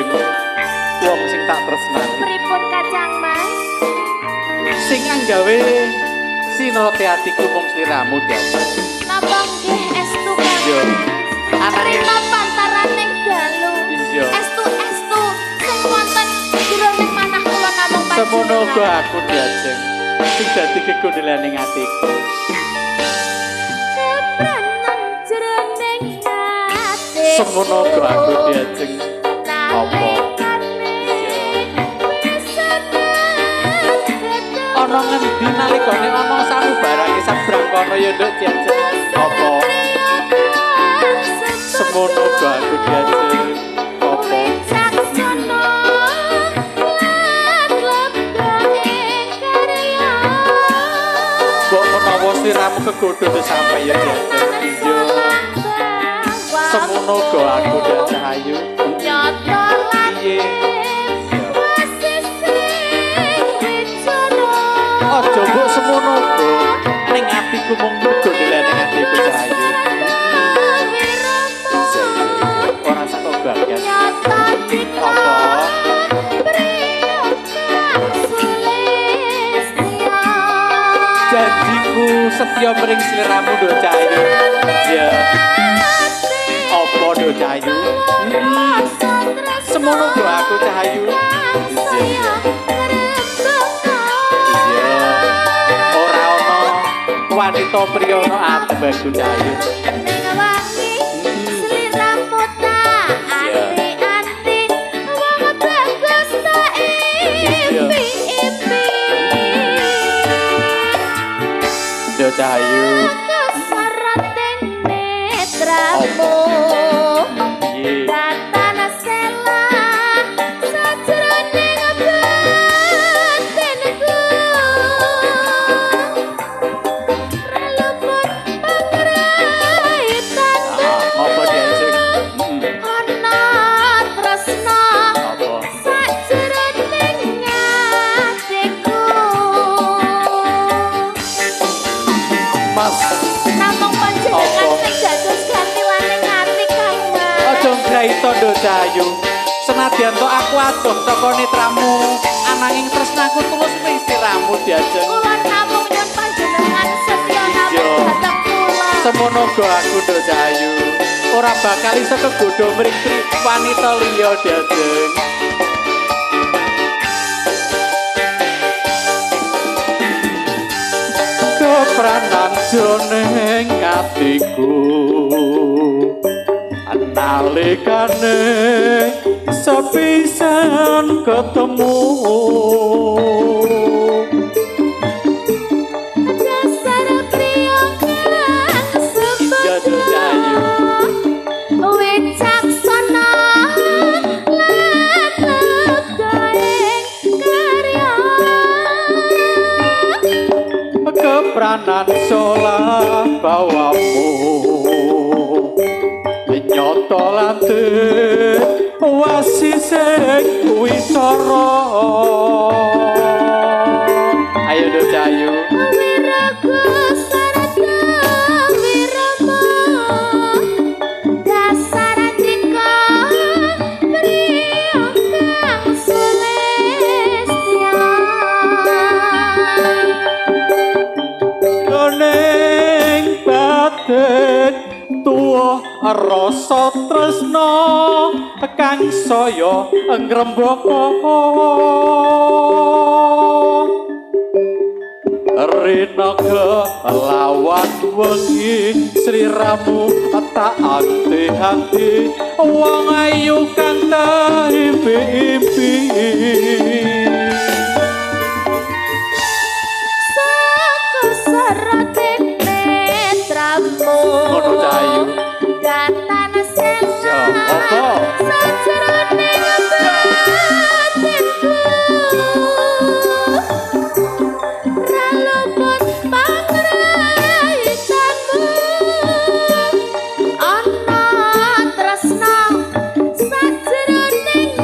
Diajeng. Wong sing tak tresnani. Pripun Kacang Mas? Sing anggawe sinrote atiku mung sliramu Diajeng. Napa nggih estu Kang? Iya. Ananging Rina pantaraning dalu. Iya. Estu-estu sing wonten jroning manah kula namung Semono panjenengan. uga aku Diajeng. Sing dadi gegondelaning atiku. Kepranan jroning atiku. Semono uga aku Diajeng. Apa? Ana ngendi nalikane ana samubarang sabrangkana ya Nduk Diajeng. Apa? Semono uga aku Diajeng. Apa? Mbok menawa sliramu kegodho sampe ya Diajeng. Iya. Semono uga aku Diajeng ayu. Piye? Aja mbok semono uga ning atiku mung gondelane atiku Cahayu. Ora sak bagas. Apa? Janjiku setya mring sliramu Nduk Cahayu. Ya. Apa Nduk Cahayu? Semono uga aku Cahayu. Iya. Ora ana wanita priya ana ati Cahayu. Nduk Cahayu. Apa? Piye? Apa Diajeng? Apa? Mas, Namung panjenengan Apa? sing dados gantilaning ati Kang Mas. Aja ngraita Nduk Cahayu. Senadyan to aku adoh saka netramu, ananging tresnaku tulus mring sliramu Diajeng. Kula namung nyuwun panjenengan setya namung Iya. dhateng kula. Semono uga aku Nduk Cahayu. Ora bakal iso kegodho mring wanita liya Diajeng. Kepranan jroning atiku nalikane sepisan ketemu. Dasar priya kang Iya Nduk Cahayu. Wicaksana lan legaing karya. Kepranan solah bawamu nyoto lante wasising wicara. Ayo Nduk Cahayu. Wiraga sarta wirama dasar andika priya kang sulistya. Jroning batin tuwa rasa tresna kang saya ngrembaka. Rina kelawan wengi sliramu tak anti-anti wong ayu kang tak impi-impi. Saka sarating netramu Ngono Cahayu. Datan Ya, sela apa? sajroning batinku. Ra luput pangraitanmu ana tresna sajroning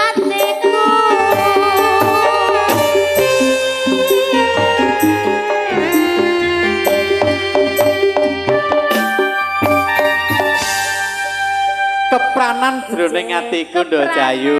atiku. Kepranan jroning atiku, Nduk Cayu.